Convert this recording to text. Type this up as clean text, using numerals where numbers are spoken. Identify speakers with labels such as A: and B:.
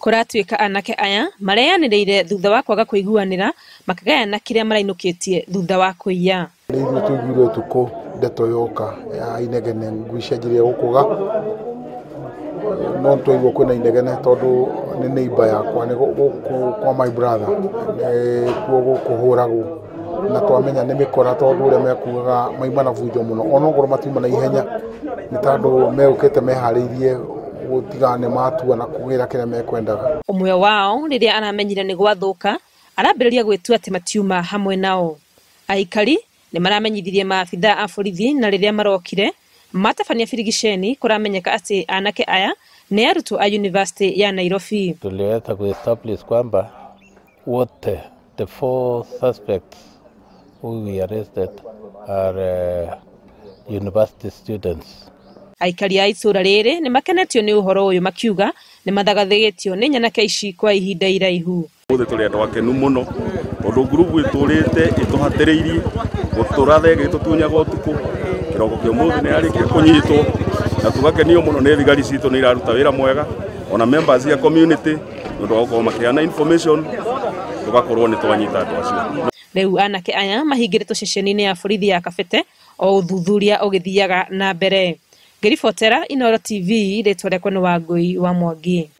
A: Kũratuĩka anake aya mareyanĩrĩire thutha wa kwaga kũiguanĩra makĩgayana kĩrĩa marainũkĩtie thutha wa kũiya.
B: Nĩ ithuĩ tũiguire ũtukũ ndeto yoka ya inegene ngui cianjĩrĩria gũkũga, no twaigua kwĩna inegene tondũ nĩ neighbor yakwa, nĩ gũkũ kwa my brother nĩkuo gũkũhũragwo, na twamenya nĩ mĩkora tondũ ũrĩa mekugaga maima na bunjo mũno, onokorwo matiuma na ihenya nĩ tondũ megũkĩte meharĩirie gũtiga nĩ matua na kũgĩra kĩrĩa mekwendaga.
A: Ũmwe wao rĩrĩa aramenyire nĩ gwathũka arambĩrĩria gwĩtua atĩ matiuma hamwe nao. Aikari nĩ maramenyithirie maabithaa a borithi na rĩrĩa marokire matabania birigiceni kũramenyeka atĩ anake aya nĩ arutwo a University ya Nairobi.
C: Tuliweza kuestablish kwamba wote the 4 suspects who we arrested are university students.
A: Aikari a itũra rĩrĩ nĩ makenetio nĩ ũhoro ũyũ makiuga nĩ mathagathĩtio nĩ nyanake ici kwa ihinda iraihu.
D: Ũmũthĩ tũrĩ andũ akenu mũno tondũ ngurubu ĩtũrĩte ĩtũhatĩrĩirie gũtũra thenge ĩtũtunyaga ũtukũ. Kĩroko kĩa ũmũthĩ nĩ yarĩkia kũnyitwo na tũgakenio mũno nĩ thigari citũ nĩ iraruta wĩra mwega, ona members ya community nĩ ũndũ wa gũkorwo makĩheana information tũgakorwo nĩ twanyita andũ acio.
A: Rĩu anake aya mahingĩrĩtwo ceceni-inĩ ya borithi ya Kabete o ũthuthuria ũgĩthiaga na mbere. Ngĩribotera Inooro TV, rĩtwa rĩakwa nĩ Wangũi wa Mwangi.